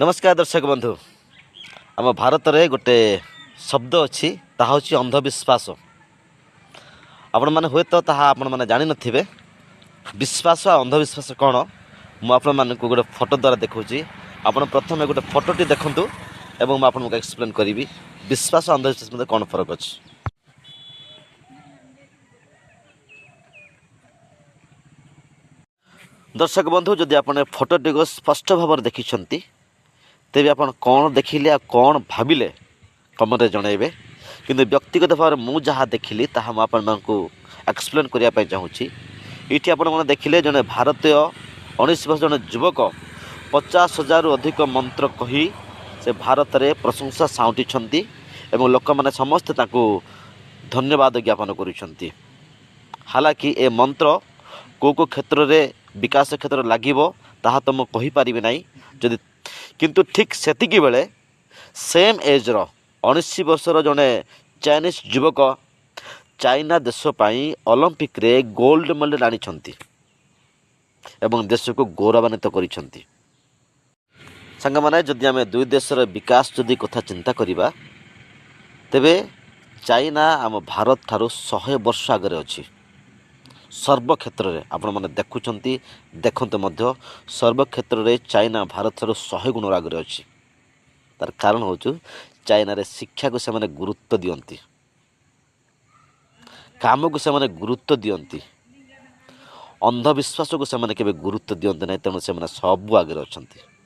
ନମସ୍କାର ଦର୍ଶକ ବନ୍ଧୁ, ଆମ ଭାରତରେ ଗୋଟେ ଶବ୍ଦ ଅଛି, ତାହା ହେଉଛି ଅନ୍ଧବିଶ୍ୱାସ। ଆପଣମାନେ ହୁଏତ ତାହା ଆପଣମାନେ ଜାଣିନଥିବେ। ବିଶ୍ୱାସ ଆଉ ଅନ୍ଧବିଶ୍ୱାସ କ'ଣ, ମୁଁ ଆପଣମାନଙ୍କୁ ଗୋଟେ ଫଟୋ ଦ୍ୱାରା ଦେଖାଉଛି। ଆପଣ ପ୍ରଥମେ ଗୋଟେ ଫଟୋଟି ଦେଖନ୍ତୁ ଏବଂ ମୁଁ ଆପଣଙ୍କୁ ଏକ୍ସପ୍ଲେନ୍ କରିବି ବିଶ୍ୱାସ ଆଉ ଅନ୍ଧବିଶ୍ୱାସ ମଧ୍ୟରେ କ'ଣ ଫରକ ଅଛି। ଦର୍ଶକ ବନ୍ଧୁ, ଯଦି ଆପଣ ଏ ଫଟୋଟିକୁ ସ୍ପଷ୍ଟ ଭାବରେ ଦେଖିଛନ୍ତି, ତେବେ ଆପଣ କ'ଣ ଦେଖିଲେ ଆଉ କ'ଣ ଭାବିଲେ କମେଣ୍ଟରେ ଜଣାଇବେ। କିନ୍ତୁ ବ୍ୟକ୍ତିଗତ ଭାବରେ ମୁଁ ଯାହା ଦେଖିଲି, ତାହା ମୁଁ ଆପଣମାନଙ୍କୁ ଏକ୍ସପ୍ଲେନ୍ କରିବା ପାଇଁ ଚାହୁଁଛି। ଏଇଠି ଆପଣମାନେ ଦେଖିଲେ, ଜଣେ ଭାରତୀୟ 19 ବର୍ଷ ଜଣେ ଯୁବକ 50,000ରୁ ଅଧିକ ମନ୍ତ୍ର କହି ସେ ଭାରତରେ ପ୍ରଶଂସା ସାଉଁଟିଛନ୍ତି ଏବଂ ଲୋକମାନେ ସମସ୍ତେ ତାଙ୍କୁ ଧନ୍ୟବାଦ ଜ୍ଞାପନ କରୁଛନ୍ତି। ହାଲାକି ଏ ମନ୍ତ୍ର କେଉଁ କେଉଁ କ୍ଷେତ୍ରରେ, ବିକାଶ କ୍ଷେତ୍ରରେ ଲାଗିବ, ତାହା ତ ମୁଁ କହିପାରିବି ନାହିଁ ଯଦି। କିନ୍ତୁ ଠିକ୍ ସେତିକି ବେଳେ ସେମ୍ ଏଜ୍ର 19 ବର୍ଷର ଜଣେ ଚାଇନିଜ୍ ଯୁବକ ଚାଇନା ଦେଶ ପାଇଁ ଅଲମ୍ପିକରେ ଗୋଲ୍ଡ ମେଡ଼ାଲ ଆଣିଛନ୍ତି ଏବଂ ଦେଶକୁ ଗୌରବାନ୍ୱିତ କରିଛନ୍ତି। ସାଙ୍ଗମାନେ, ଯଦି ଆମେ ଦୁଇ ଦେଶର ବିକାଶ ଯଦି କଥା ଚିନ୍ତା କରିବା, ତେବେ ଚାଇନା ଆମ ଭାରତ ଠାରୁ 100 ବର୍ଷ ଆଗରେ ଅଛି ସର୍ବକ୍ଷେତ୍ରରେ। ଆପଣମାନେ ଦେଖୁଛନ୍ତି, ଦେଖନ୍ତୁ ମଧ୍ୟ, ସର୍ବକ୍ଷେତ୍ରରେ ଚାଇନା ଭାରତ ଠାରୁ 100 ଗୁଣ ଆଗରେ ଅଛି। ତାର କାରଣ ହେଉଛି, ଚାଇନାରେ ଶିକ୍ଷାକୁ ସେମାନେ ଗୁରୁତ୍ୱ ଦିଅନ୍ତି, କାମକୁ ସେମାନେ ଗୁରୁତ୍ୱ ଦିଅନ୍ତି, ଅନ୍ଧବିଶ୍ୱାସକୁ ସେମାନେ କେବେ ଗୁରୁତ୍ୱ ଦିଅନ୍ତି ନାହିଁ। ତେଣୁ ସେମାନେ ସବୁ ଆଗରେ ଅଛନ୍ତି।